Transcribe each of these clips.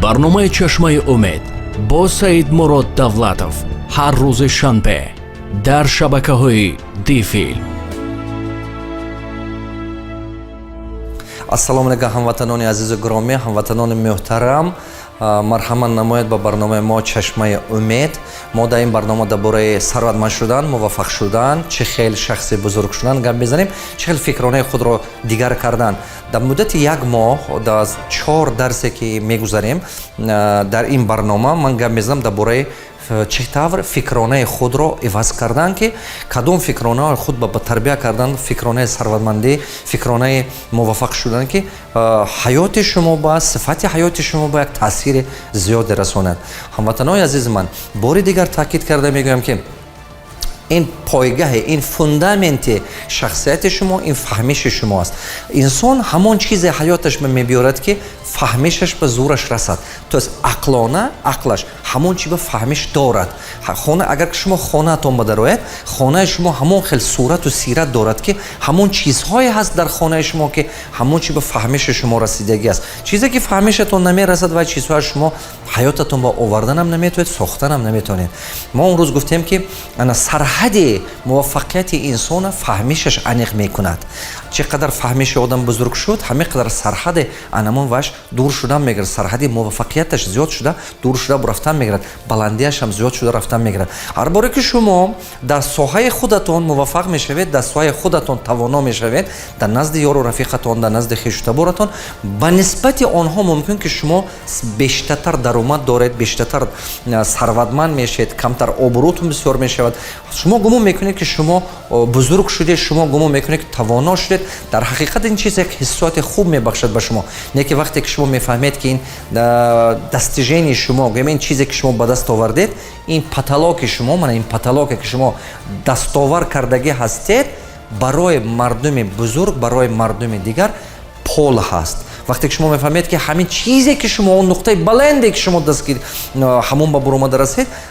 Барномаи «Чашмаи умед» бо Саидмурод Давлатов ҳар рӯзи шанбе дар шабакаҳои Дифилм. Ассалому алайкум, ҳамватанони азизу гиромӣ, ҳамватанони муҳтарам. Марҳамат намоед ба барномаи мо «Чашмаи умед». Мо дар ин барнома дар бораи сарватманд шудан, муваффақ шудан, чӣ хел шахси бузург шудан гап мезанем, чӣ хел фикронаи худро дигар кардан. Дар муддати як моҳ, дар чор дарсе, ки мегузарем дар ин барнома, ман гап мезанам дар бораи чӣ тавр фикронаи худро иваз кардан, ки кадом фикронаи худ ба тарбия кардан, фикронаи сарватмандӣ, фикронаи муваффақ шудан, ки ҳаёти шумо ба сифати ҳаёти шумо ба як таъсири зиёде расонад. Ҳамватанои азизи ман, бори дигар таъкид карда мегӯям, ки ин пойгаҳе, ин фундаменти шахсияти шумо, ин фаҳмиши шумо аст. Инсон ҳамон чизе ҳаёташ мебиёрад, ки фаҳмишаш ба зӯраш расад, то есть ақлона, ақлаш ҳамон чи ба фаҳмиш дорад. Хона, агар шумо хонаатон ба дарояд, хонаи шумо ҳамон хел сурату сират дорад, ки ҳамон чизҳое ҳаст дар хонаи шумо, ки ҳамон чи ба фаҳмиши шумо расидагӣ аст. Чизе ки фаҳмишатон намерасад, вай чизҳоя шумо ҳаётатон ба оварданам наметавонед, сохтанам наметавонед. Мо он рӯз гуфтем, ки ана сарҳади муваффақияти инсона фаҳмишаш аниқ мекунад. Чӣ қадар фаҳмиши одам бузург шуд, ҳамин қадар сарҳади анамон ваш дур шудан мегирад, сарҳади муваффақияташ зиёд шуда, дур шуда рафтан мегирад, баландиашам зиёд шуда рафтан мегирад. Ҳар боре ки шумо дар соҳаи худатон муваффақ мешавед, дар соҳаи худатон тавоно мешавед, дар назди ёру рафиқатон, дар назди хешу таборатон ба нисбати онҳо мумкин ки шумо бештартар даромад доред, бештартар сарватманд мешавед, камтар обрӯтон бисёр мешавад. Шумо гумон мекунед, ки шумо бузург шудед, шумо гумон мекунед, ки тавоно шудед. Дар ҳақиқат ин чиз як ҳиссиёти хуб мебахшад ба шумо. Не ки вақте ки шумо мефаҳмед, ки ин достижении шумо, гӯем, ин чизе, ки шумо ба даст овардед, ин потолоки шумо, мана ин потолоке, ки шумо дастовар кардагӣ ҳастед, барои мардуми бузург, барои мардуми дигар пол ҳаст. Вақте ки шумо мефаҳмед, ки ҳамин чизе, ки шумо, он нуқтаи баланде, ки шумо дастгир ҳамон ба буромада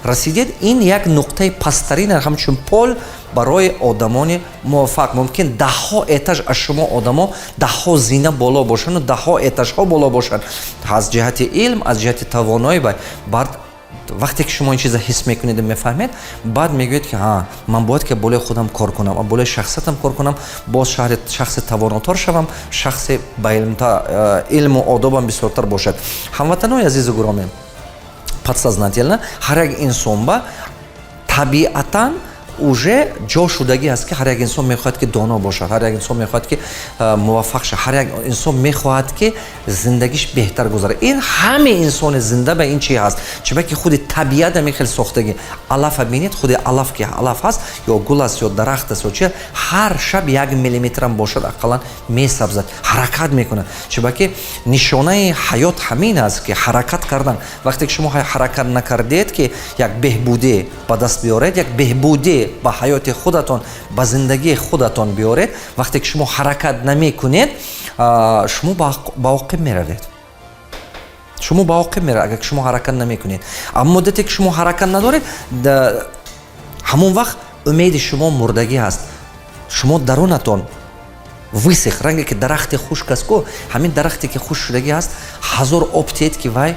расидед, ин як нуқтаи пасттарин, ҳамчун пол барои одамони муваффақ. Мумкин даҳҳо этаж аз шумо одамо даҳҳо зина боло бошанду даҳҳо этажҳо боло бошанд аз ҷиҳати илм, аз ҷиҳати тавоноӣ. Баъд вақте ки шумо ин чиза ҳис мекунеду мефаҳмед, баъд мегӯед, ки ҳа, ман бояд ки болои худам кор кунам, болои шахсиятам кор кунам, боз шахси тавонотар шавам, шахси ба илму одобам бисёртар бошад. Ҳамватанои азизу гиромӣ, подсознательно ҳар як инсон ба табиатан уже ҷо шудагӣ аст, ки ҳар як инсон мехоҳад, ки доно бошад, ҳар як инсон мехоҳад, ки муваффақ шавад, ҳар як инсон мехоҳад, ки зиндагиш беҳтар гузарад. Ин ҳаме инсони зинда ба ин чи ҳаст, чунки худи табиат ҳамин хел сохтагӣ. Алафа бинед, худи алаф, ки алаф ҳаст, ё гул аст, ё дарахт аст, ё чи, ҳар шаб як миллиметрам бошад, ақаллан месабзад, ҳаракат мекунад, чунки нишонаи ҳаёт ҳамин аст, ки ҳаракат кардан. Вақте ки шумо ҳаракат накардед, ки як беҳбудӣ ба даст биёред, як беҳбудӣ ба ҳаёти худатон, ба зиндагии худатон биёред, вақте ки шумо ҳаракат намекунед, шумо ба оқиб меравед, шумо ба оқиб меравед, агар шумо ҳаракат намекунед. Аммо муддате ки шумо ҳаракат надоред, ҳамон вақт умеди шумо мурдагӣ ҳаст. Шумо дарунатон высох, ранге ки дарахти хушк аст ку. Ҳамин дарахте, ки хушк шудагӣ ҳаст, ҳазор об тиҳед, ки вай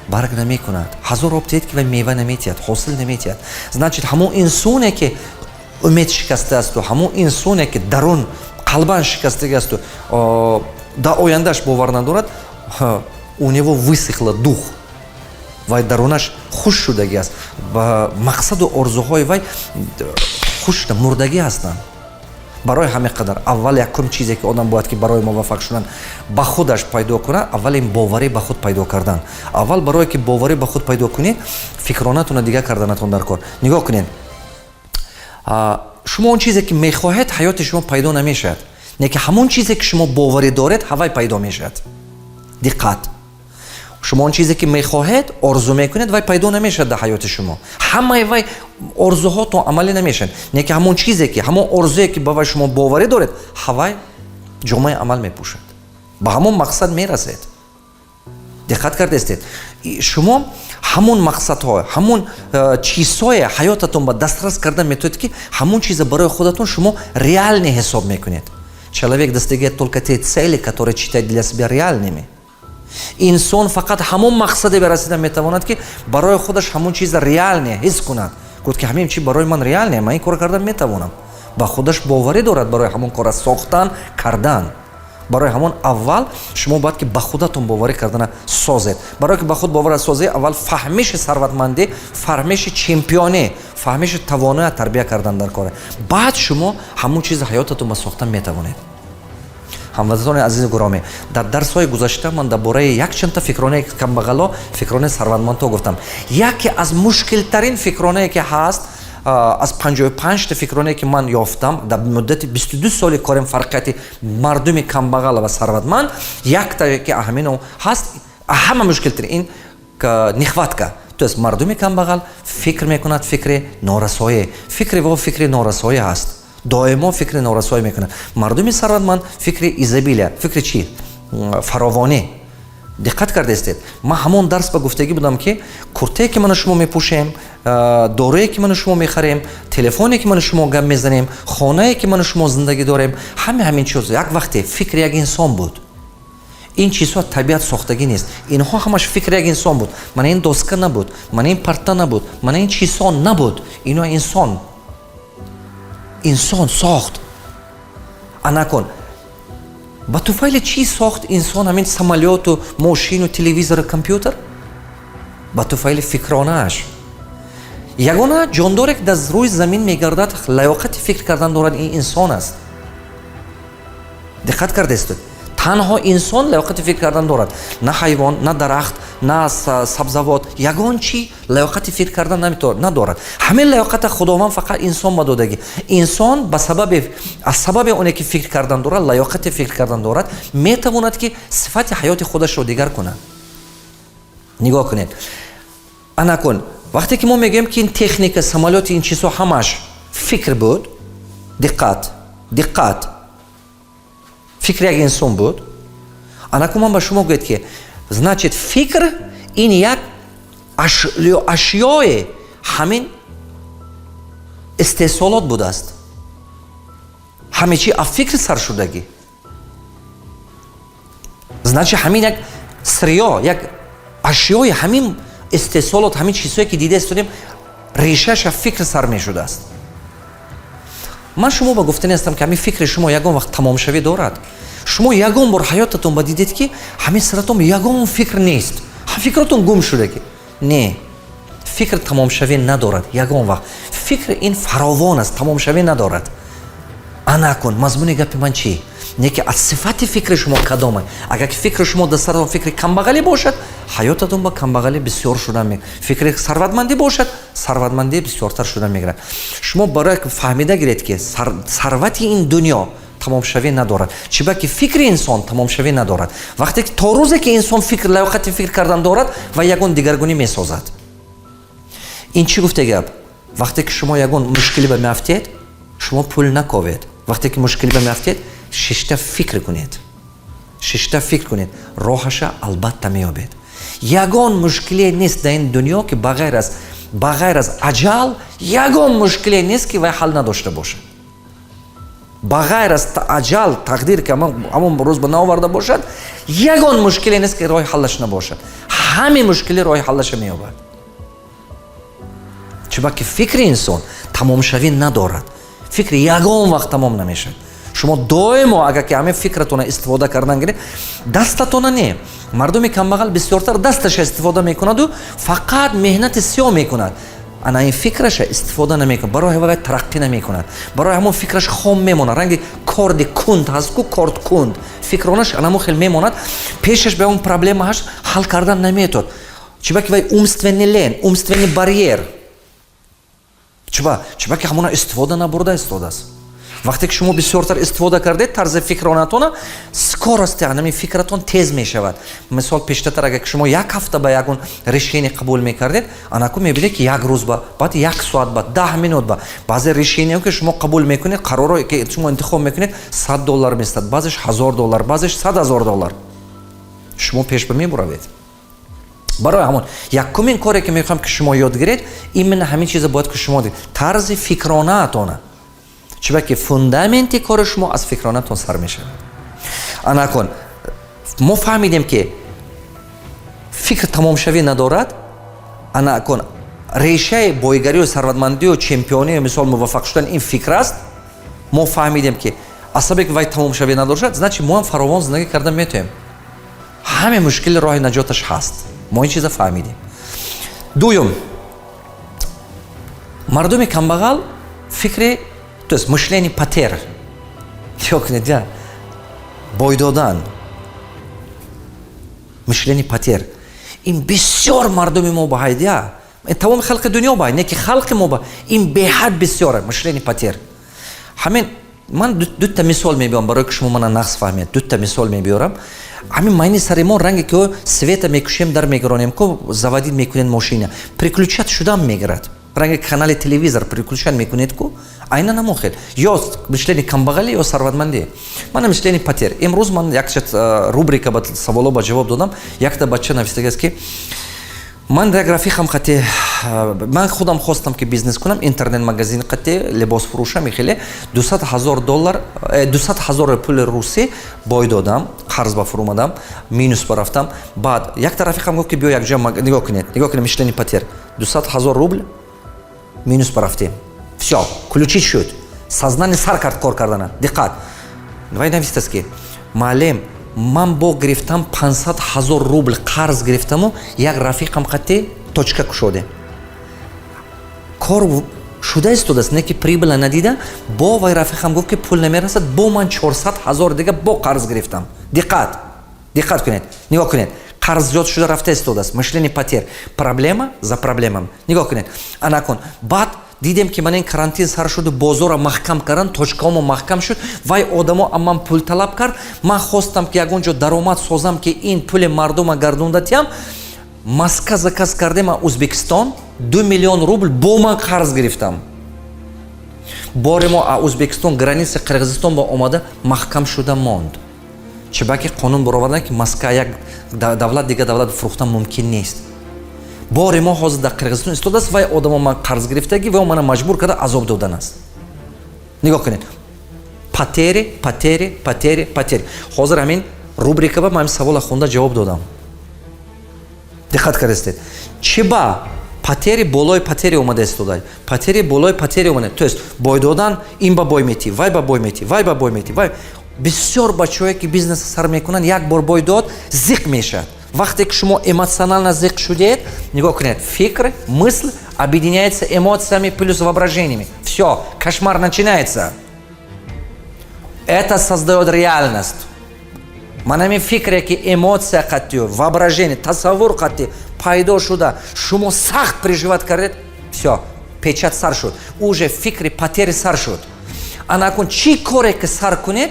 барг намекунад, ҳазор об тиҳед, ки вай мева наметиҳад, ҳосил наметиҳад. Значит, ҳамон инсоне, ки умед шикастаасту, ҳамон инсоне, ки дарун қалбан шикастагиасту, дар ояндааш бовар надорад, у него высохла дух, вай дарунаш хушк шудагӣ аст ва мақсаду орзуҳои вай хушк шуда, мурдагӣ ҳастанд. Барои ҳамин қадар аввал якум чизе, ки одам бояд ки барои муваффақ шудан ба худаш пайдо кунад, аввал ин боварӣ ба худ пайдо кардан. Аввал барое ки боварӣ ба худ пайдо кунед, фикронатонро дигар карданатон дар кор. Нигоҳ кунед, шумо он чизе, ки мехоҳед, ҳаёти шумо пайдо намешавад, не ки ҳамон чизе, ки шумо боварӣ доред, ҳавай пайдо мешавад. Диққат! Шумо он чизе, ки мехоҳед, орзу мекунед, вай пайдо намешавад дар ҳаёти шумо. Ҳамаи вай орзуҳотон амалӣ намешаванд, не ки ҳамон чизе, ки ҳамон орзуе, ки ба вай шумо боварӣ доред, ҳавай ҷомаи амал мепӯшад, ба ҳамон мақсад мерасед. Диққат кардестед? Шумо ҳамон мақсадҳо, ҳамон чизҳое ҳаётатон ба дастрас кардан метавонед, ки ҳамон чиза барои худатон шумо реальный ҳисоб мекунед. Человек достигает только те цели, которые считает для себя реальными. Инсон фақат ҳамон мақсаде ба расида метавонад, ки барои худаш ҳамон чиза реально ҳис кунад, гуфт, ки ҳамин чи барои ман реально, ман ин кор кардан метавонам, ба худаш боварӣ дорад барои ҳамон кора сохтан, кардан. Барои ҳамон аввал шумо бояд ки ба худатон боварӣ кардана созед. Барое ки ба худ бовара созед, аввал фаҳмиши сарватмандӣ, фаҳмиши чемпионӣ, фаҳмиши тавоноя тарбия кардан дар коре. Баъд шумо ҳамон чизи ҳаётатон ба сохтан метавонед. Ҳамватанони азизу гиромӣ, дар дарсҳои гузашта ман дар бораи якчандта фикронаи камбағало, фикронаи сарватмандҳо гуфтам. Яке аз мушкилтарин фикронае, ки ҳаст, аз 55-та фикронае, ки ман ёфтам дар муддати 22 соли корим, фарқияти мардуми камбағал ва сарватманд, якта ки ҳамино ҳаст, ҳама мушкилтарин ин нехватка. То есть мардуми камбағал фикр мекунад фикри норасоӣ, фикри во фикри норасоӣ ҳаст, доимо фикри норасоӣ мекунад. Мардуми сарватманд фикри изобилия, фикри чӣ? Фаровонӣ. Диққат кардаистед, ман ҳамон дарс ба гуфтагӣ будам, ки куртае, ки ману шумо мепӯшем, дорое, ки ману шумо мехарем, телефоне, ки ману шумо гап мезанем, хонае, ки ману шумо зиндагӣ дорем, ҳаме ҳамин чиз як вақте фикри як инсон буд. Ин чизҳо табиат сохтагӣ нест, инҳо ҳамаш фикри як инсон буд. Мана ин доска набуд, мана ин парта набуд, мана ин чизҳо набуд. Ино инсон сохт. Анакун ба туфайли чӣ сохт инсон ҳамин самолёту, мошину, телевизору, компютер? Ба туфайли фикронааш. Ягона ҷондоре, ки дар рӯи замин мегардад, лаёқати фикр кардан дорад, ин инсон аст. Диққат кардаистед, танҳо инсон лаёқати фикр кардан дорад. На ҳайвон, на дарахт, на сабзавот, ягон чӣ лаёқати фикр кардан надорад. Ҳамин лаёқата Худованд фақат инсон ба додагӣ. Инсон ба сабаби, аз сабаби оне ки фикр кардан дорад, лаёқати фикр кардан дорад, метавонад, ки сифати ҳаёти худашро дигар кунад. Нигоҳ кунед, анакун вақте ки мо мегӯем, ки ин техника, самолёти, ин чизҳо ҳамаш фикр буд, диққат, диққат, фикри як инсон буд. Анаку ман ба шумо гӯяд, ки значит, фикр ин як ашёе ҳамин истеҳсолот будааст. Ҳаме чи аз фикр сар шудагӣ. Значит, ҳамин як сырьё, як ашёи ҳамин истеҳсолот, ҳамин чизҳое, ки дида истодем, решааш аз фикр сар мешудааст. Ман шумо ба гуфтани ҳастам, ки ҳамин фикри шумо ягон вақт тамомшавӣ дорад? Шумо ягон бор ҳаётатон ба дидед, ки ҳамин саратон ягон фикр нест, фикротон гум шуда? Ки не, фикр тамомшавӣ надорад ягон вақт. Фикр ин фаровон аст, тамомшавӣ надорад. Анакун мазмуни гапи ман чӣ? Не ки аз сифати фикри шумо кадоме. Агар ки фикри шумо дар саратон фикри камбағалӣ бошад, ҳаётатон ба камбағалӣ бисёр шуда, фикри сарватмандӣ бошад, сарватмандӣ бисёртар шуда мегирад. Шумо барои фаҳмида гиред, ки сарвати ин дунё тамомшавӣ надорад, чиба ки фикри инсон тамомшавӣ надорад. Вақте ки то рӯзе ки инсон фикр, лаёқати фикр кардан дорад ва ягон дигаргунӣ месозад. Ин чӣ гуфте гап? Вақте ки шумо ягон мушкилӣ ба меафтед, шумо пул наковед. Вақте ки мушкилӣ ба меафтед, шишта фикр кунед, шишта фикр кунед, роҳаша албатта меёбед. Ягон мушкиле нест дар ин дунё, ки ба ғайр аз аҷал ягон мушкиле нест, ки вай ҳал надошта бошад. Ба ғайр аз аҷал, тақдир, ки ҳамон рӯз ба наоварда бошад, ягон мушкиле нест, ки роҳи ҳаллаш набошад. Ҳамин мушкиле роҳи ҳаллаша меёбад, чунки фикри инсон тамомшавӣ надорад. Фикр ягон вақт тамом намешавад. Шумо доимо агар ки ҳамин фикратона истифода кардан гиред, дастатона не. Мардуми камбағал бисёртар дасташа истифода мекунаду фақат меҳнати сиёҳ мекунад. Ана ин фикраша истифода намекунад, барои вай тараққӣ намекунад, барои ҳамон фикраш хом мемонад. Ранги корди кунд ҳаст ку, корд кунд, фикронаш анамо хел мемонад. Пешаш ба он проблемааш ҳал кардан наметод, чиба ки вай умственный лень, умственный барьер. Чиба ки ҳамона истифода набурда истодааст. Вақте ки шумо бисёртар истифода кардед тарзи фикронатона, скорости ҳамин фикратон тез мешавад. Мисол, пештатар агар ки шумо як ҳафта ба ягон решение қабул мекардед, анаку мебинед, ки як рӯз ба, баъд як соат ба, 10 минут ба. Баъзе решение ки шумо қабул мекунед, қаророе ки шумо интихоб мекунед, 100 доллар местад, баъзеш 1000 доллар, баъзеш 100 000 доллар. Шумо пеш ба мебуравед. Барои ҳамон якумин коре, ки мехоҳам, ки шумо ёд гиред, именно ҳамин чиза бояд ки шумо тарзи фикронаатона, чунки фундаменти кори шумо аз фикронатон сар мешавад. Анакун мо фаҳмидем, ки Фикр тамомшавӣ надорад. Ана кун, решаи бойгарию сарватмандию чемпионию, мисол, муваффақ шудан ин фикр аст. Мо фаҳмидем, ки асабе ки вай тамомшавӣ надошад, значит, мо ҳам фаровон зиндагӣ карда метавем. Ҳаме мушкили роҳи наҷоташ ҳаст. Мо ин чиза фаҳмидем. Дуюм, мардуми камбағал фикри, то есть мышление потерь. Нигоҳ кунед, я бой додан, мышление потерь. Ин бисёр мардуми мо ба ҳайдия, тамоми халқи дунё ба, не ки халқи мо ба, ин беҳад бисёре мышление потерь. Ҳамин ман дута мисол мебиёрам, барои ки шумо мана нақс фаҳмед. Дута мисол мебиёрам. Ҳамин майни сари мо ранге ки света мекушем, дар мегиронем ку, заводить мекунед мошина, переключать шудам мегирад. Ранги канали телевизор переключать мекунед ку, айнан ҳамон хел. Ё мышление камбағалӣ, ё сарватмандӣ. Мана мышление потерь. Имрӯз ман якча рубрика ба саволо ба ҷавоб додам. Якта бача навистагааст, ки ман як рафиқам қати, ман худам хостам, ки бизнес кунам, интернет магазин қати либос фурӯшам. Хеле 200 000 доллар, 200 000 пули русӣ бой додам, қарз ба фурӯмадам, минус барафтам. Баъд якта рафиқам гуфт, ки биё якҷо. Нигоҳ кунед, нигоҳ кунед, мышление потерь. 200 000 рубл минус барафтем. Всё, включить шуд сознание, сар кард кор кардана. Диққат, вай навистааст, ки муаллим, ман бо гирифтам 500 000 рубл қарз гирифтаму як рафиқам қати точка кушодем. Кор шуда истодааст, не ки прибыла надида. Бо вай рафиқам гуфт, ки пул намерасад, бо ман 400 000 дига бо қарз гирифтам. Диққат, диққат кунед, нигоҳ кунед, қарз зиёд шуда рафта истодааст. Мышление потерь, проблема за проблемам. Нигоҳ кунед, анакун баъд дидем, ки ман ин карантин сар шуду, бозорро маҳкам кардан, точкаомо маҳкам шуд. Вай одамо ман пул талаб кард. Ман хостам, ки ягон ҷо даромад созам, ки ин пули мардума гардонда тиям. Маска заказ кардем аз Узбекистон, 2 миллион рубл бо ман қарз гирифтам. Бори мо аз Узбекистон граница Қирғизистон ба омада маҳкам шуда монд, чибаки қонун баровардан, ки маска як давлат дига давлат фурӯхтан мумкин нест. Бори мо ҳозир дар Қирғизистон истодааст. Вай одамо ман қарз гирифтагӣ, вай мана маҷбур карда, азоб додан аст. Нигоҳ кунед: потери, потери, потери, потери. Ҳозир ҳамин рубрика ба ман ҳамин савола хонда ҷавоб додам. Диққат кардастед, чӣ ба потери болои потери омада истода, потери болои потери омада. То есть бой додан, ин ба бой метӣ, вай ба бой метӣ, вай ба бой метӣ, вай. Бисёр бачаҳое, ки бизнеса сар мекунанд, як бор бой дод, зиқ мешавад. Вақте ки шумо эмоционально зиқ шудед, нигоҳ кунед, фикр, мысль объединяется эмоциями плюс воображениями, все, кошмар начинается, это создает реальность. Ман ҳамин фикре, ки эмоция қаттию воображение, тасаввур қатти пайдо шуда, шумо сахт переживать кардед, все, печать сар шуд, уже фикри потери сар шуд. Анакун чӣ коре ки сар кунед,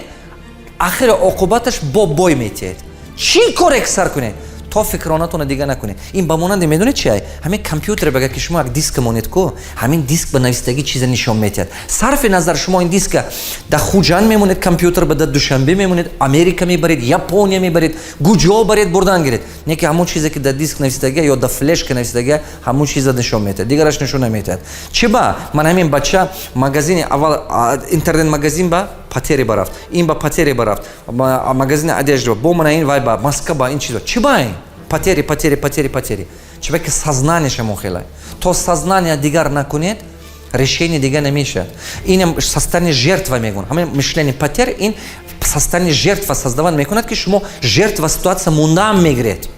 ахири оқубаташ бо бой метиҳед. Чӣ коре ки сар кунед, то фикронатонро дига накунед. Ин ба монанде, медонед чи ай? Ҳамин компютере багар ки шумо як диска монед ку, ҳамин диск ба навистагӣ чиза нишон метиҳад. Сарфи назар, шумо ин диска дар Хуҷанд мемонед, компютер ба дар Душанбе мемонед, Америка мебаред, Япония мебаред, гуҷо баред, бурдан гиред, не ки ҳамон чизе, ки дар диск навистагия ё дар флешка навистагия, ҳамон чиза нишон метиҳад, дигараш нишон наметиҳад. Чи ба ман ҳамин бача магазини аввал интернет магазин ба потери барафт, ин ба потери барафт, магазини одежда бо мана ин, вай ба маска ба ин чизо. Чи ба ин потери, потери, потери, потери? Чиба ки сознание шамо хелай. То сознание дигар накунед, решение дига намешавад. Инам состояние жертва мегӯн. Ҳамин мышление потерь ин состояние жертва создавать мекунад, ки шумо жертва ситуация мондаам мегиред.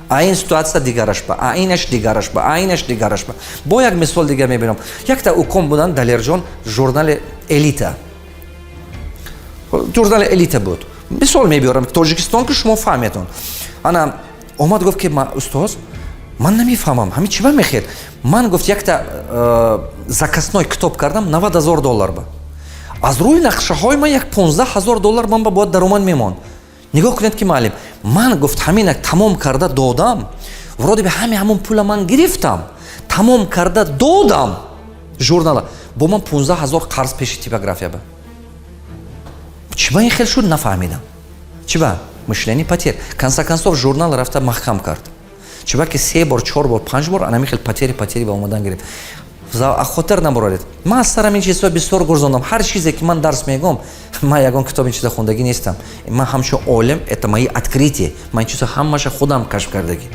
А ин ситуация дигараш ба, а инаш дигараш ба, а инаш дигараш ба. Бо як мисол дига мебинам. Якта уком будан, Далерҷон, журнали «Элита», журнали «Элита» буд. Мисол мебиёрам Тоҷикистон, ки шумо фаҳметон. Ана омад, гуфт, ки устоз, ман намефаҳмам, ҳамин чӣ ба мехел. Ман, гуфт, якта заказной китоб кардам 90 000 доллар ба. Аз рӯи нақшаҳои ман як 15 000 доллар ман ба бояд даромад мемонд. Нигоҳ кунед, ки муаллим, ман, гуфт, ҳамина тамом карда додам, вроде бы ҳами ҳамон пула ман гирифтам, тамом карда додам журнала, бо ман 15 000 қарз пеши типография ба. Чӣ ба ин хел шуд, нафаҳмидам. Чӣ ба? Мышление потерь. Конца концов журнал рафта маҳкам кард. Чиба ки се бор, чор бор, панҷ бор анами хел потери, потери ба омадан гирифт. Хотир набароред, ман аз сарам ин чизҳо бисёр гурзондам. Ҳар чизе ки ман дарс мегӯм, ман ягон китоб ин чиза хондагӣ нестам. Ман ҳамчун олим, это мои открытия. Ман ин чизо ҳамаша худам кашф кардагӣ,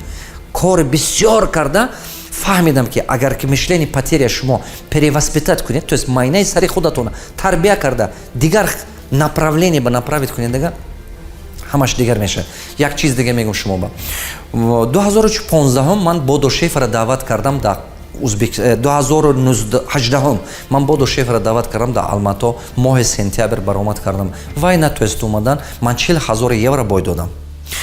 кори бисёр карда фаҳмидам, ки агар ки мышление потеря шумо перевоспитать кунед, то есть майнаи сари худатона тарбия карда, дигар направление ба направить кунед, дигар ҳамаш дигар мешавад. Як чиз дига мегӯм шумо ба. 2015 ман Бодо Шефера даъват кардам дар Узбек, 2018 ман Бодо Шефера даъват кардам дар Алмато, моҳи сентябр баромад кардам. Вай натуест омадан. Ман 40 000 евро бой додам,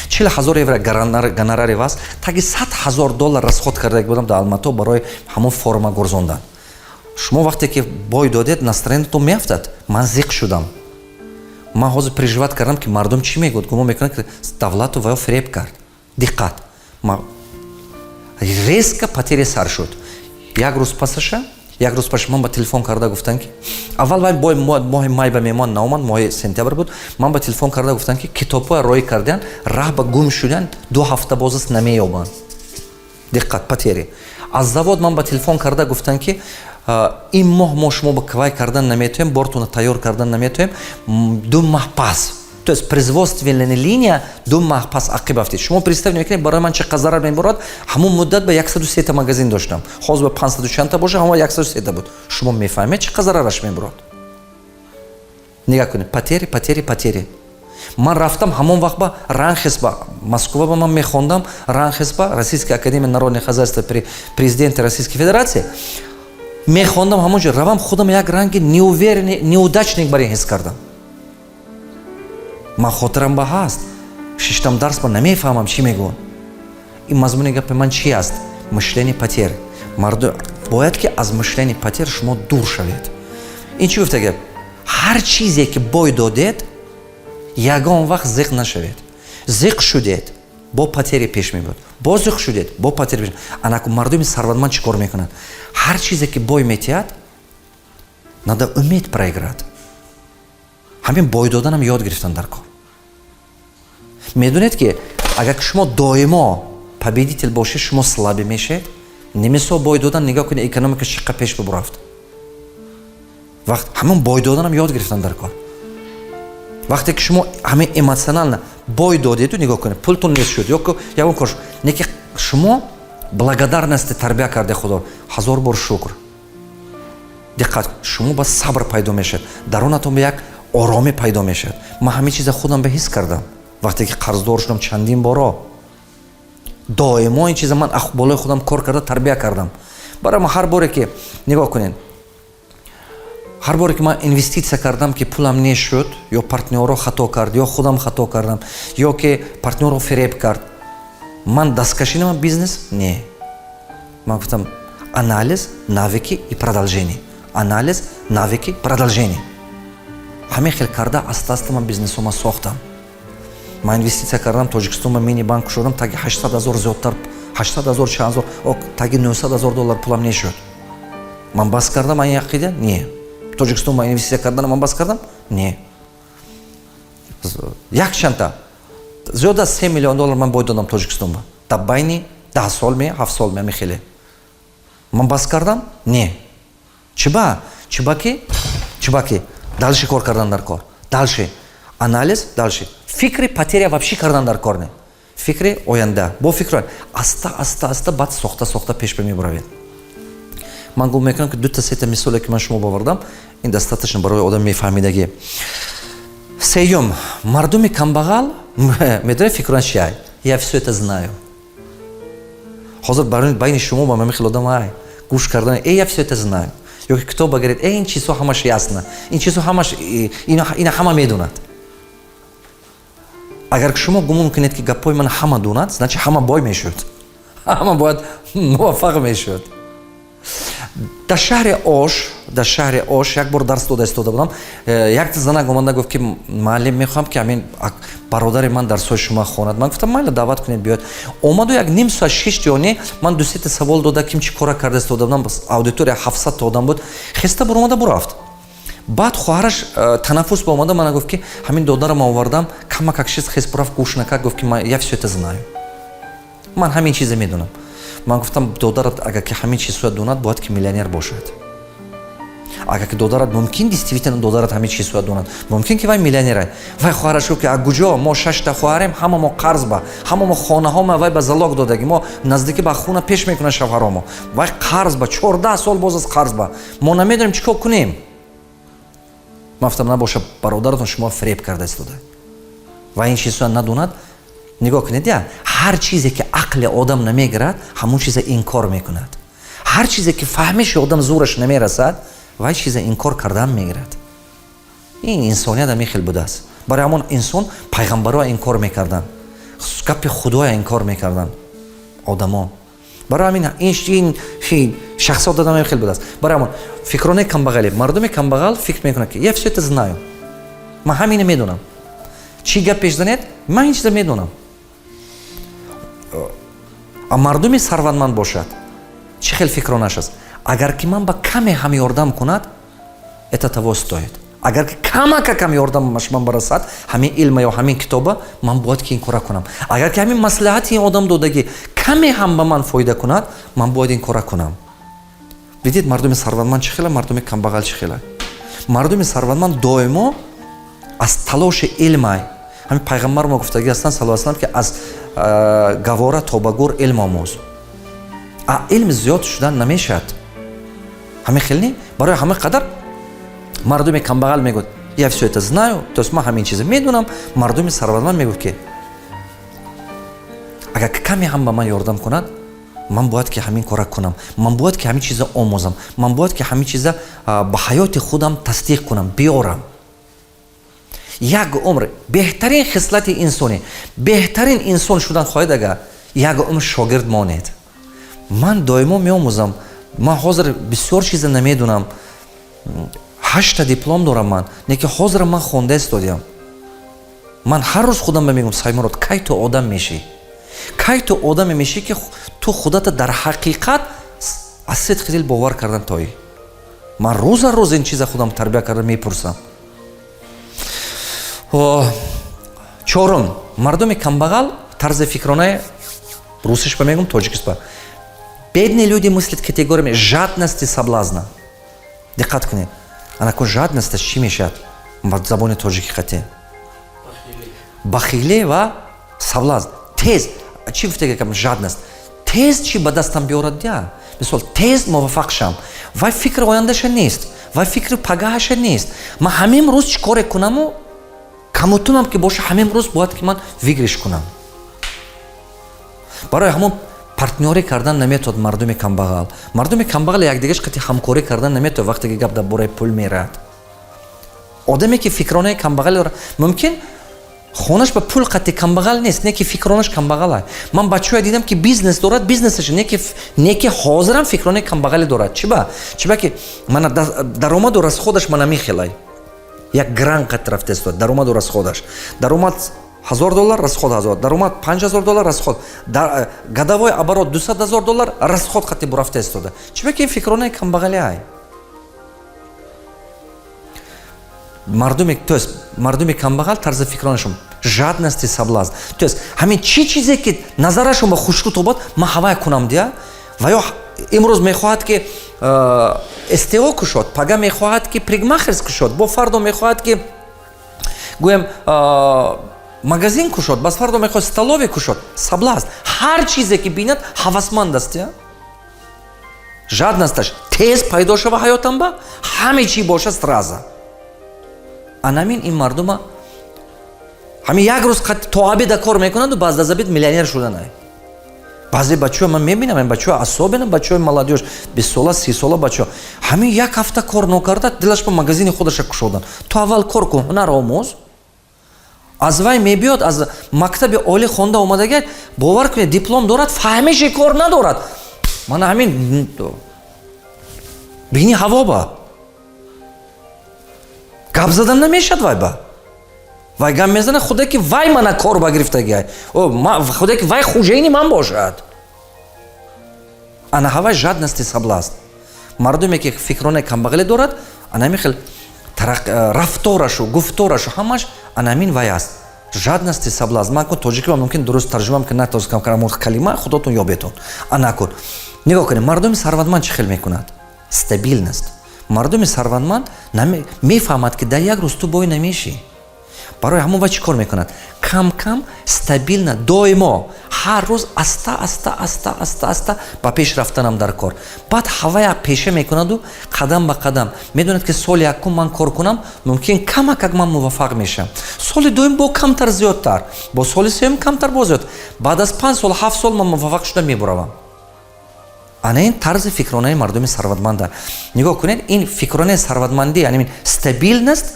40 000 евро гонорари вас, таги 100 000 доллар расход карда будам дар Алмато барои ҳамон форума гурзондан. Шумо вақте ки бой додед, настроение тон меафтад. Ман зиқ шудам. Ман ҳозир переживать кардам, ки мардум чӣ мегӯяд, гумон мекунад, ки давлату ваё фиреб кард. Диққат, резко потеря сар шуд. Як рӯз пасаша, як рӯз паша ман ба телефон карда гуфтанд, ки аввал вай бой моҳи май ба меҳмон наомад, моҳи сентябр буд. Ман ба телефон карда гуфтанд, ки китобҳоя роӣ кардиянд, раҳ ба гум шуданд, 2 ҳафта боз аст, намеёбанд. Диққат, потери. Аз завод ман ба телефон карда гуфтанд, ки ин моҳ мо шумо ба квай кардан наметоем, бортона тайёр кардан наметоем, 2 маҳ пас, то есть производственная линия 2 маҳ пас ақиб афтид. Шумо представь мекунед, барои ман чӣ қадр зарар меборад? Ҳамон муддат ба 103-та магазин доштам, ҳозир ба 500 чандта боша, ҳамон 103-та буд. Шумо мефаҳмед, чӣ қадр зарараш мебурад? Нигаҳ кунед: потери, потери, потери. Ман рафтам ҳамон вақт ба РАНХиГС, ба Москва ба ман мехондам, РАНХиГС ба, Российская академия народного хозяйства при президенте Российской Федерации мехондам. Ҳамон ҷо равам, худам як ранги неуверенный, неудачник бар ин ҳис кардам. Ман хотирам ба ҳаст, шиштам дарс ба, намефаҳмам, чӣ мегӯяд. Ин мазмуни гапи ман чи аст? Мышление потерь. Мардум бояд ки аз мышление потерь шумо дур шавед. Ин чӣ гуфта гап? Ҳар чизе ки бой додед, ягон вақт зиқ нашавед. Зиқ шудед, бо потери пеш мебуд, бо зиқ шудед, бо потери пеш. Анаку мардуми сарватманд чӣ кор мекунад? Ҳар чизе ки бой метиҳад, надо уметь проиграть. Ҳамин бой доданам ёд гирифтан дар кор. Медонед, ки агар шумо доимо победитель бошед, шумо слабый мешед. Немисо бой додан, нигоҳ кунед, экономика чӣ қадр пеш бубурафт. Вақт ҳамон бой доданам ёд гирифтан дар кор. Вақте ки шумо ҳамин эмоционально бой додеду, нигоҳ кунед, пултон нест шуд ё ягон кор шуд, не ки шумо благодарности тарбия карде, Худо ҳазор бор шукр. Диққат, шумо ба сабр пайдо мешавад, дарунатон ба як оромӣ пайдо мешавад. Ман ҳамин чиза худам ба ҳис кардам, вақте ки қарздор шудам чандин боро. Доимо ин чиза ман болои худам кор карда тарбия кардам. Барои ман ҳар боре ки, нигоҳ кунед, ҳар боре ки ман инвеститсия кардам, ки пулам нешуд, ё партнёро хато кард, ё худам хато кардам, ё ки партнёро фиреб кард, ман дасткашидам бизнес? Не, ман гуфтам: анализ, навыки и продолжение, анализ, навыки, продолжение. Ҳамин хел карда, аста аста ман бизнесома сохтам. Ман инвеститсия кардам Тоҷикистон ба, мини банк кушодам, таги 800 ҳазор зиёдтар, 800 ҳазор, чанд ҳазор, таги 900 ҳазор доллар пулам нешуд. Ман бас кардам ин ақида? Не. Тоҷикистон ба инвеститсия карданам ман бас кардам? Не. Якчандта, зиёд аз 3 миллион доллар ман бой додам Тоҷикистон ба дар байни 10 сол ме, 7 сол ме. Ами хеле ман бас кардам? Не. Чиба? Чиба ки дальше кор кардан дар кор, дальше анализ, дальше фикри потеря вообще кардан дар кор не, фикри оянда, бо фикр аста аста аста баъд сохта сохта пеш мебуравед. Ман гум мекунам, ки дута сета мисоле ки ман шумо бовардам, ин достаточно барои одам мефаҳмидагӣ. Сеюм, мардуми камбағал, медонед, фикрон чиай? «Я все это знаю». Ҳозир байни шумо ба ман хел одам ай гӯш кардан: «Э, я все это знаю». Ё ки китоб багиред: «Э, ин чизҳо ҳамаш ясно, ин чизҳо ҳамаш, ина ҳама медонад». Агар шумо гумон кунед, ки гапҳои ман ҳама донад, значит, ҳама бой мешуд, ҳама бояд муваффақ мешуд. Дар шаҳри Ош як бор дарс дода истода будам. Як занак омада гуфт, ки муаллим, мехоҳам, ки ҳамин бародари ман дарсҳои шумо хонад. Ман гуфтам: «Майла, даъват кунед, биёд». Омаду як ним соат шишт ё не, ман ду сета савол дода, ким чӣ кора карда истода будам. Аудитория 700-та одам буд. Хеста буромада бурафт. Баъд хоҳараш танаффус ба омада мана гуфт, ки ҳамин додарам овардам, камакак шист, хес бурафт, гӯш накард. Гуфт, ки «Я все это знаю», ман ҳамин чизе медонам. Ман гуфтам: додарат агар ки ҳамин чизҳоя донад, бояд ки миллионер бошад. Агар ки додарат, мумкин, действительно додарат ҳамин чизҳоя донад, мумкин ки вай миллионера. Вай хоҳараш гуфт, ки а куҷо? Мо шашта хоҳарем, ҳама мо қарз ба, ҳама мо хонаҳома вай ба залог додаги. Мо наздикӣ ба хона пеш мекунад шавҳаромо, вай қарз ба, 14 сол боз аз қарз ба. Мо намедонем, чӣ кор кунем. Ман гуфтам: набоша бародаратон шумо фиреб карда истода ва ин чизҳоя надонад? Нигоҳ кунед, я ҳар чизе ки ақли одам намегирад, ҳамон чиза инкор мекунад. Ҳар чизе ки фаҳмиши одам зӯраш намерасад, вай чиза инкор кардан мегирад. Ин инсоният ҳамин хел будааст. Барои ҳамон инсон пайғамбарҳо инкор мекарданд, гапи худоя инкор мекарданд одамо. Барои ҳамин ин шахсият одам ҳамин хел будааст. Барои ҳамон фикронаи камбағале, мардуми камбағал фикр мекунад, ки я все это знаю, ман ҳамина медонам. Чӣ гап пеш занед, ман ин чиза медонам. А мардуми сарватманд бошад, чӣ хел фикронаш аст? Агар ки ман ба каме ҳам ёрдам кунад, это того стоит. Агар ки камака кам ёрдамаш ман барасад, ҳамин илма ё ҳамин китоба, ман бояд ки ин кора кунам. Агар ки ҳамин маслиҳати ин одам додагӣ каме ҳам ба ман фоида кунад, ман бояд ин кора кунам. Видед, мардуми сарватманд чӣ хела, мардуми камбағал чӣ хела? Мардуми сарватманд доимо аз талоши илмай. Ҳамин пайғамбар мо гуфтагӣ ҳастанд, саллаллоҳу алайҳи васаллам, ки аз гавора то ба гур илм омӯз. А илм зиёд шудан намешавад, ҳамин хел не? Барои ҳамин қадар мардуми камбағал мегӯяд: я все это знаю, то есть ман ҳамин чиза медонам. Мардуми сарватманд мегӯяд, ки агар каме ҳам ба ман ёрдам кунад, ман бояд ки ҳамин кора кунам, ман бояд ки ҳамин чиза омӯзам, ман бояд ки ҳамин чиза ба ҳаёти худам тасдиқ кунам, биёрам. Як умр беҳтарин хислати инсонӣ, беҳтарин инсон шудан хоҳед, агар як умр шогирд монед. Ман доимо меомӯзам. Ман ҳозир бисёр чиза намедонам. Ҳашта диплом дорам ман, не ки ҳозир ман хонда истодиям. Ман ҳар рӯз худам мегӯям: Саймурод, кай ту одам мешӣ? Кай ту одаме мешӣ, ки ту худата дар ҳақиқат аз сидқи дил бовар кардан тоӣ? Ман рӯза рӯз ин чиза худам тарбия карда мепурсам. Чорум, мардуми камбағал тарзи фикронаи, русишба мегӯм, тоҷикишба: бедные люди мыслят категориями жадности, соблазна. Диққат кунед, анакун жадность аш чӣ мешавад ба забони тоҷики? Қате бахиле ва соблазн. Тез чӣ гуфтага, жадность, тез чӣ ба дастам биёрад, я мисол, тез муваффақ шам. Вай фикри ояндаша нест, вай фикри пагаҳаша нест. Ман ҳамин рӯз чӣ коре кунаму, камутунам ки боша, ҳамин рӯз бояд ки ман выигрыш кунам. Барои ҳамон партнёрӣ кардан наметавад мардуми камбағал. Мардуми камбағал якдигарш қати ҳамкорӣ кардан наметавад, вақте ки гап дар бораи пул меравад. Одаме ки фикронаи камбағал дорад, мумкин, хонаш ба пул қати камбағал нест, не ки фикронаш камбағала. Ман бачаҳое дидам, ки бизнес дорад, бизнесаш не ки ҳозирам фикронаи камбағале дорад. Чиба? Чиба ки мана даромаду расход аш мана михелай, як гран қат рафта истод даромаду расход аш. Даромад 1000 доллар, расход 1000, даромад 5000 доллар, расход, годовой оборот 200 000 доллар, расход қати бурафта истода. Чиба ки ин фикронаи камбағали ай мардуми. То есть мардуми камбағал тарзи фикронашон жадности, соблазн, то есть ҳамин чӣ чизе ки назарашон ба хушрӯ тобад, ман ҳавая кунам дия. Ва ё имрӯз мехоҳад ки СТО кушод, пага мехоҳад ки парикмахерская кушод, бо фардо мехоҳад ки, гӯем, магазин кушод, бас фардо мехоҳад столовая кушод. Соблазн, ҳар чизе ки бинад, ҳавасманд аст, я жадность аш тез пайдо шава, ҳаётам ба ҳаме чӣ боша сразу. Анамин ин мардума ҳамин як рӯз то обеда кор мекунанду баъд аз обед миллионер шуданай. Баъзе бачаҳо ман мебинам, ин бачаҳо, особенно бачаҳои молодёжь, 20 сола, 30 сола бачаҳо, ҳамин як ҳафта кор нокарда, дилаш ба магазини худаша кушодан. Ту аввал кор кун, ҳунар омӯз. Аз вай мебиёд, аз мактаби олӣ хонда омадагият, бовар кунед, диплом дорад, фаҳмиши кор надорад. Мана ҳамин бини ҳаво ба гап задан намешад. Вай ба вай гап мезанад, худе ки вай мана кор ба гирифтагиай, худе ки вай хозяин и ман бошад. Ана ҳавай жадности, соблазн. Мардуме ки фикроне камбағале дорад, ана ҳамин хел рафторашу, гуфторашу, ҳамаш ана ҳамин вай аст. Жадность и соблазн. Ман кун тоҷикима мумкин дуруст тарҷумам ки натонистам кардам, калима худотон ёбетон. Ана кун, нигоҳ кунед, мардуми сарватманд чӣ хел мекунад? Стабильность. Мардуми сарватманд мефаҳмад, ки дар як рӯз ту бой намешӣ. Барои ҳамон ва чӣ кор мекунад? Кам кам, стабильно, доимо, ҳар рӯз аста аста, аста аста, аста ба пеш рафтанам дар кор. Баъд ҳавая пеша мекунаду қадам ба қадам медонад, ки соли якум ман кор кунам, мумкин камакак ман муваффақ мешавам, соли дуюм бо камтар зиёдтар, бо соли сеюм камтар бо зиёд, баъд аз 5 сол, 7 сол ман муваффақ шуда мебуравам. Ана ин тарзи фикронаи мардуми сарватманда. Нигоҳ кунед, ин фикронаи сарватмандӣ, яъне стабильность,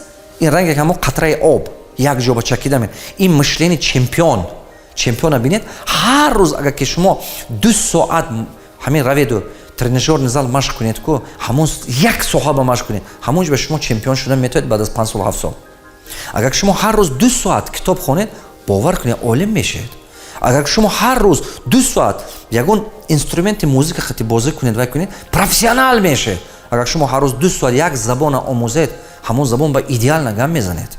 ин ранге ҳамо қатраи об як ҷо ба чакида. Ин мышление чемпион. Чемпиона бинед. Ҳар рӯз агар ки шумо 2 соат ҳамин раведу тренажёрный зал машқ кунед ку, ҳамон як соҳа ба машқ кунед, ҳамон ҷо ба шумо чемпион шуда метавонед баъд аз 5 сол, 7 сол. Агар шумо ҳар рӯз 2 соат китоб хонед, бовар кунед, олим мешавед. Агар шумо ҳар рӯз 2 соат ягон инструменти музыка хати бозӣ кунед, вай кунед, профессионал мешавед. Агар шумо ҳар рӯз 2 соат як забона омӯзед, ҳамон забон ба идеально гап мезанед.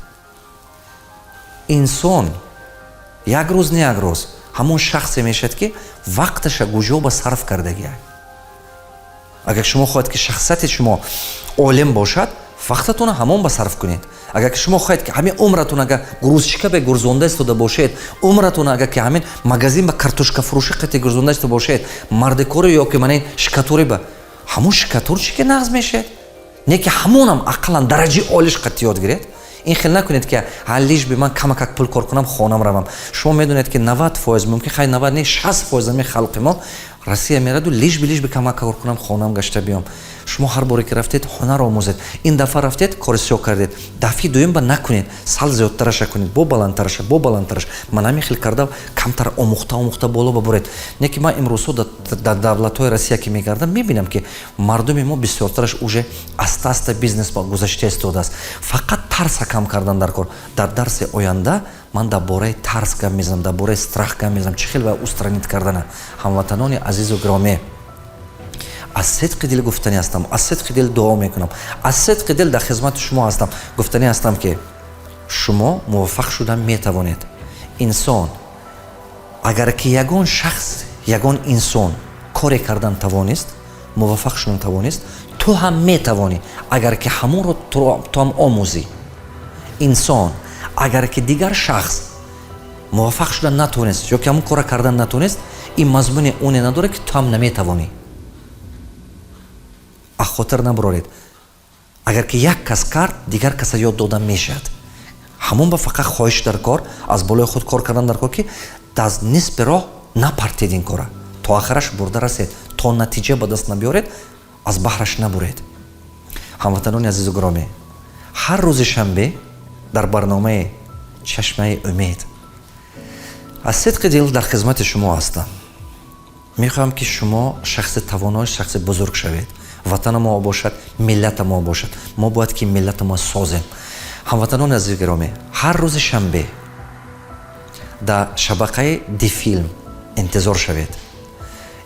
Инсон як рӯз не як рӯз ҳамон шахсе мешавад, ки вақташа гуҷо ба сарф кардагия. Агар шумо хоҳед, ки шахсияти шумо олим бошад, вақтатонро ҳамон ба сарф кунед. Агар ки шумо хоҳед, ки ҳамин умратон агар грузчика бе гурзонда истода бошед, умратон агар ки ҳамин магазин ба картошкафурӯшӣ қати гурзонда истода бошед, мардикори ё ки мана штукатури ба ҳамон штукатурчи ки нағз мешавед, не ки ҳамонам ақаллан дараҷаи олиш қати ёд гиред. Ин хел накунед, ки лишь бы ман камакак пул кор кунам, хонам равам. Шумо медонед, ки 90%, мумкин хай 90 не, 60% ами халқи мо Россия мераду лишь бы камак кор кунам, хонам гашта биём. Шумо ҳар боре ки рафтед, ҳунар омӯзед. Ин дафъа рафтед, кори сиёҳ кардед, дафъи дуюм ба накунед, сал зиёдтараша кунед, бо баландтараша, бо баландтараш. Ман ҳамин хел карда, камтар омӯхта омӯхта боло бабуред. Не ки ман имрӯзҳо дар давлатҳои Россия ки мегардам, мебинам, ки мардуми мо бисёртараш уже аста аста бизнес ба гузашта истодааст. Фақат тарса кам кардан дар кор. Дар дарси оянда ман дар бораи тарс гап мезанам, дар бораи страх гап мезанам, чӣ хел ва устранить кардана. Ҳамватанони азизу гиромӣ, аз сидқи дил гуфтанӣ ҳастам, аз сидқи дил дуо мекунам, аз сидқи дил дар хизмати шумо ҳастам. Гуфтанӣ ҳастам, ки шумо муваффақ шуда метавонед. Инсон агар ки ягон шахс, ягон инсон коре кардан тавонист, муваффақ шудан тавонист, ту ҳам метавонӣ, агар ки ҳамонро ту ҳам омӯзӣ. Инсон агар ки дигар шахс муваффақ шудан натавонист ё ки ҳамон кора кардан натавонист, ин мазмуни оне надорад, ки ту ҳам наметавонӣ. Аз хотир набуроред, агар ки як кас кард, дигар каса ёд дода мешавад. Ҳамон ба фақат хоҳиш дар кор, аз болои худ кор кардан дар кор, ки аз нисфи роҳ напартед, ин кора то охираш бурда расед, то натиҷа ба даст набиёред, аз баҳраш набуред. Ҳамватанони азизу гиромӣ, ҳар рӯзи шанбе дар барномаи «Чашмаи умед» аз сидқи дил дар хизмати шумо ҳастам. Мехоҳам, ки шумо шахси тавоно, шахси бузург шавед. Ватана мо бошад, миллата мо бошад, мо бояд ки миллата мо созем. Ҳамватанони азизи гиромӣ, ҳар рӯзи шанбе дар шабақаи Дифилм интизор шавед.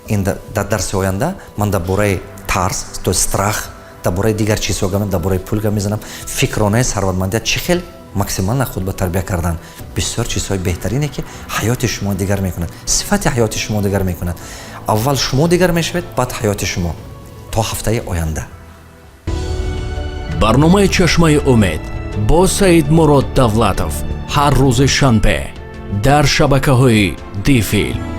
Ин дар дарси оянда ман дар бораи тарс, то страх, дар бораи дигар чизҳо гап, дар бораи пул гап мезанам, фикронаи сарватмандият, чӣ хел максимально худ ба тарбия кардан, бисёр чизҳои беҳтарине, ки ҳаёти шумо дигар мекунад, сифати ҳаёти шумо дигар мекунад. Аввал шумо дигар мешавед, баъд ҳаёти шумо. То ҳафтаи оянда. Барномаи «Чашмаи умед» бо Саидмурод Давлатов ҳар рӯзи шанбе дар шабакаҳои Дифилм.